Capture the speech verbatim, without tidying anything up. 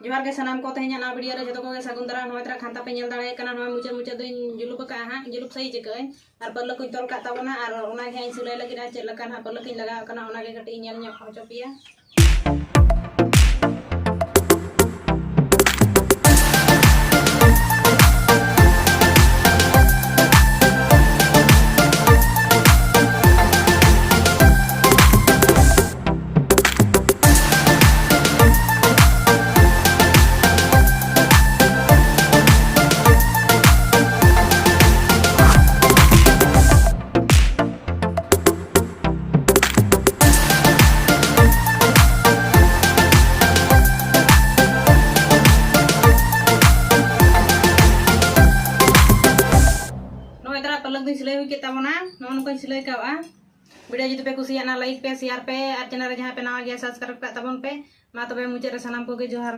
ᱡᱚᱦᱟᱨ ᱜᱮ ᱥᱟᱱᱟᱢ ᱠᱚ, ᱛᱮᱦᱮᱧᱟᱜ ᱱᱚᱣᱟ video ᱨᱮ ᱡᱚᱛᱚ ᱠᱚᱜᱮ ᱥᱟᱹᱜᱩᱱ ᱫᱟᱨᱟᱢ᱾ ᱱᱚᱜᱼᱚᱭ ᱛᱟᱨᱟ ᱠᱷᱟᱱᱛᱟ ᱯᱮ ᱧᱮᱞ ᱫᱟᱲᱮᱭᱟᱜ ᱠᱟᱱᱟ, ᱱᱚᱣᱟ ᱢᱩᱪᱟᱹᱫ ᱢᱩᱪᱟᱹᱫ ᱫᱚᱧ ᱡᱩᱞᱩᱯ ᱟᱠᱟᱫᱼᱟ ᱦᱟᱸᱜ, ᱡᱩᱞᱩᱯ ᱥᱟᱹᱦᱤᱡ ᱟᱠᱟᱫ ᱟᱹᱧ᱾ ᱟᱨ ᱯᱟᱹᱨᱞᱟᱹᱠ ᱠᱚᱧ ᱛᱚᱞ ᱠᱟᱜ ᱛᱟᱵᱚᱱᱟ, ᱟᱨ ᱚᱱᱟ ᱜᱮ ᱦᱟᱸᱜ ᱤᱧ ᱥᱤᱞᱟᱹᱭ ᱞᱟᱹᱜᱤᱫ, ᱟᱨ ᱪᱮᱫ ᱞᱮᱠᱟ ᱱᱟᱦᱟᱜ ᱯᱟᱹᱨᱞᱟᱹᱠ ᱤᱧ ᱞᱟᱜᱟᱣ ᱠᱟᱱᱟ, ᱚᱱᱟ ᱜᱮ ᱠᱟᱹᱴᱤᱡ ᱤᱧ ᱧᱮᱞ ᱧᱚᱜ ᱦᱚᱪᱚ ᱯᱮᱭᱟ᱾ ᱱᱚᱜᱼᱚᱭ ᱛᱟᱨᱟ ᱯᱟᱹᱞᱟᱹᱠ ᱫᱚᱧ ᱥᱤᱞᱟᱹᱭ ᱦᱩᱭ ᱠᱮᱫ ᱛᱟᱵᱚᱱᱟ, ᱱᱚᱜᱼᱚ ᱱᱚᱝᱠᱟᱧ ᱥᱤᱞᱟᱹᱭ ᱠᱟᱜᱼᱟ᱾ video ᱡᱩᱫᱤ ᱯᱮ ᱠᱩᱥᱤᱭᱟᱜᱼᱟ, like ᱯᱮ, share ᱯᱮ, ᱟᱨ channel ᱨᱮ ᱡᱟᱦᱟᱸᱭ ᱯᱮ ᱱᱟᱣᱟ ᱜᱮᱭᱟ, subscribe ᱠᱟᱜ ᱛᱟᱵᱚᱱ ᱯᱮ᱾ ᱢᱟ ᱛᱚᱵᱮ ᱢᱩᱪᱟᱹᱫ ᱨᱮ ᱥᱟᱱᱟᱢ ᱠᱚᱜᱮ ᱡᱚᱦᱟᱨ᱾